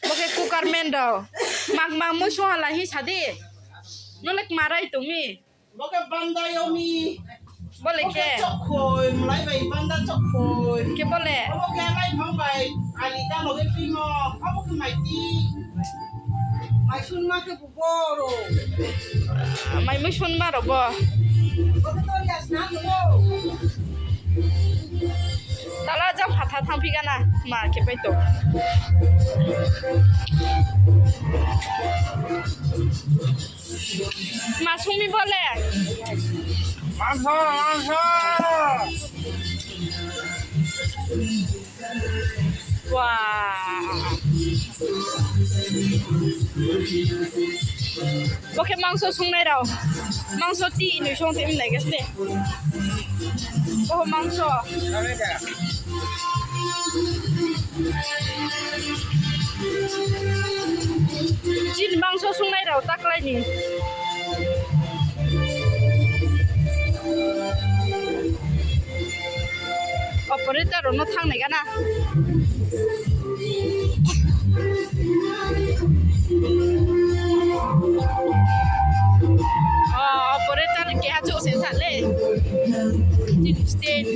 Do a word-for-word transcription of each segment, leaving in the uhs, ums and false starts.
Bo khe cooker man rok. Mak mak muisung hala hi sadi. Nolek marai tumi. Bo khe banda yomi. Bole khe. Chokhoi, mlai bai banda chokhoi. Khe bole. Bo khe lai phang bai. Ali ta loge primo. Bo khe maiti. Maisun ma khe. Boro. Mai mui sun maro bo. Tala jang phatha thang phi gana ma khe pai to. Ma sung mi bole. Mangso, mangso. Wah. Bo khe mangso sungnai rok. Mangso ti nui song te nai gaste. Bo mangso. Chini mangso sungnai rok taklai ni. Operator rokno thangnai gana. Oh, operator keha chuk se thale. State.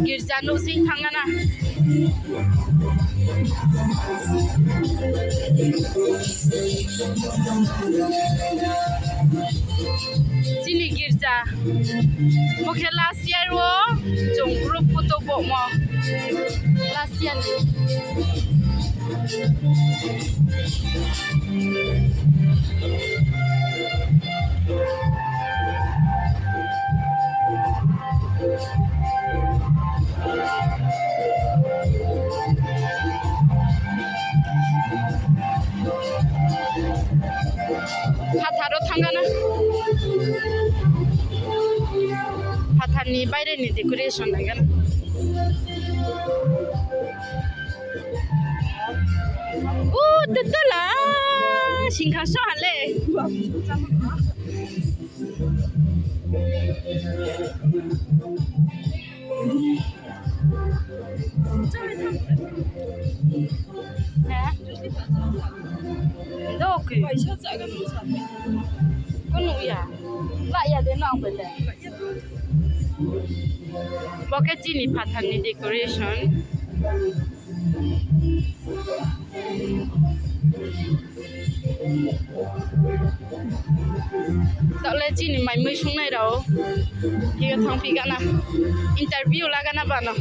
Girja nusing thangana. Chini girja. Bo khe last year o chwng group photo bomo. Last year ni. Phatharo thangana. Phatharni baireni decoration naigana. O, tutula, singkha so hale. Dok. Kunu ya. La ya de nang bele. Bo khe chini phatharni decoration. Tole chini mai mui sungnai rao. Hiyo thang phi gana. Interview la gana bano.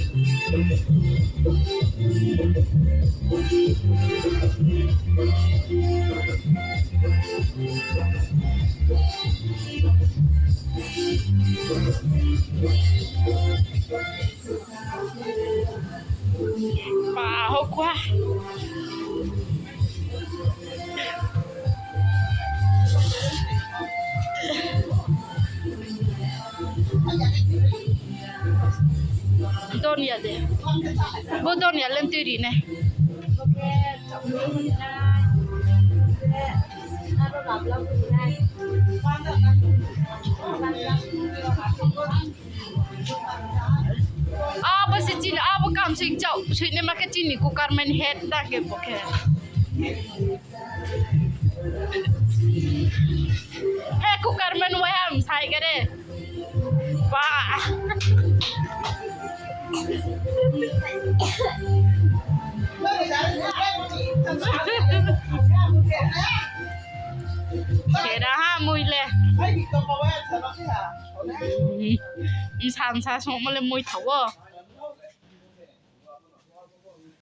Ba, hokwa. Donya de. Bo donya lem twi ri ne. Abo se chini, abo kam sing chau, sini ma khe chini cooker man head ta ke bo khe. He cooker man wai am sai gare. Ba. Sera ha mui le. Msa msa songmo le mui thawo.